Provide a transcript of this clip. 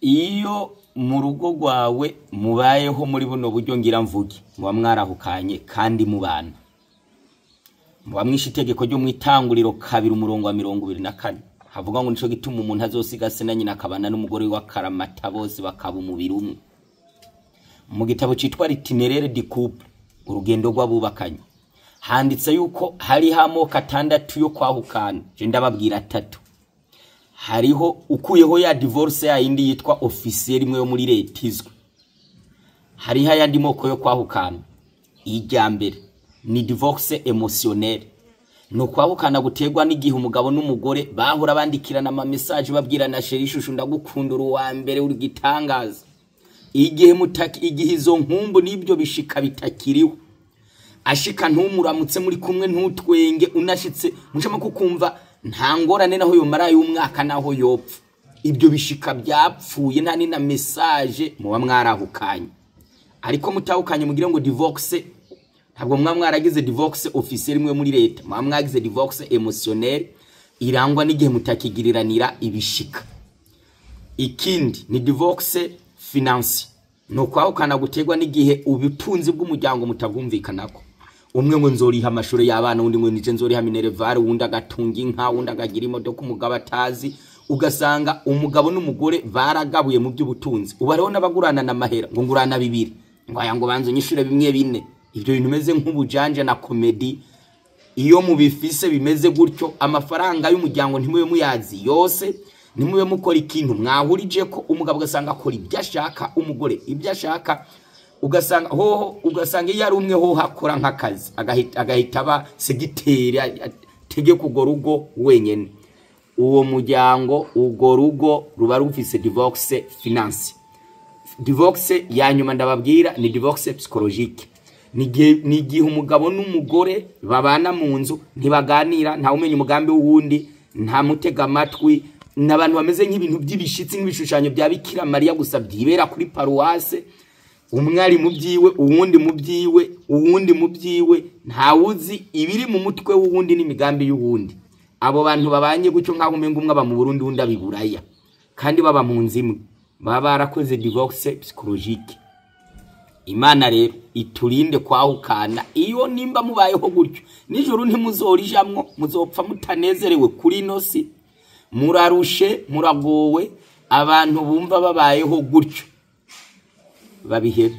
Iyo mu rugo rwawe mubayeho muri buno buryo ngira mvuge, muba mwarahukanye kandi mubana, muba mwishe itegeko ryo mu Itanguriro 2 umurongo wa 24, havuga ngo nico gituma umuntu azosiga se na nyina akabana n'umugore we akaramata, bose bakaba umubiri umwe. Mu gitabo citwa L'Itinéraire du couple, urugendo rw'abubakanye, handitse yuko hariho amoko 6 yo kwahukana. Je ndababwira 3. Hariho ukuyeho ya divorce ya yindi yitwa officiel imwe yo muri leta izwi, hariho ayandi moko yo kwahukana. Irya mbere ni divorce émotionnelle, ni ukwahukana guterwa n'igihe umugabo n'umugore bahora bandikirana ama message babwirana chéri, chouchou, ndagukunda, uri uwa mbere, uri gitangaza. Igihe mutaki, igihe izo nkumbu n'ibyo bishika bitakiriho, ashika ntumuramutse muri kumwe, ntutwenge, unashitse mucamo kukumva nta ngorane naho yomara y'umwaka naho yopfa, ibyo bishika byapfuye, nta ni na message, muba mwarahukanye. Ariko mutahukanye mugire ngo divorce, ntabwo muba mwaragize divorce officiel imwe muri leta, muba mwagize divorce émotionnelle irangwa n'igihe mutakigiriranira ibishika. Ikindi ni divorce financier, ni ukwahukana guterwa n'igihe ubutunzi bw'umuryango mutabwumvikanako. Umwe ngo nzoriha amashuri y'abana, undi ngo nije nzoriha minerval, uwundi agatunga inka, uwundi akagira imodoka umugabo atazi. Ugasanga umugabo n'umugore baragabuye mu by'ubutunzi. Ubu hariho n'abagurana n'amahera, ngo ngurana 2, ngo aya ngo banze unyishure bimwe 4. Ibyo bintu bimeze nk'ubujanja na comédie. Iyo mubifise bimeze gutyo, amafaranga y'umuryango ntimube muyazi yose, ntimube mukora ikintu mwahurije ko, umugabo ugasanga akora ibyo ashaka, umugore ibyo ashaka, ugasanga hoho, ugasanga iyo ari umwe hoho akora nk'akazi, agahita aba segiteri ategeka urwo rugo wenyene. Uwo muryango, urwo rugo ruba rufise divorce financier. Divorce ya nyuma ndababwira ni divorce psychologique. Ni igihe umugabo n'umugore babana mu nzu ntibaganira, nta umenya umugambi w'uwundi, nta mutega amatwi, n'abantu bameze nk'ibintu by'ibishitsi, nk'ibishushanyo bya Bikira Mariya gusa byibera kuri paruwase. Umwe ari mu byiwe, uwundi mu byiwe, uwundi mu byiwe, ntawuzi ibiri mu mutwe w'uwundi n'imigambi y'uwundi. Abo bantu babanye gutyo nkaho umenga umwe aba mu Burundi undi aba i Buraya, kandi baba mu nzu imwe, baba barakoze divorce psychologique. Imana rero iturinde kwahukana. Iyo nimba mubayeho gutyo, nijoro ntimuzorijamwo, muzopfa mutanezerewe kuri ino si, murarushe, muragowe. Abantu bumva babayeho gutyo babihere.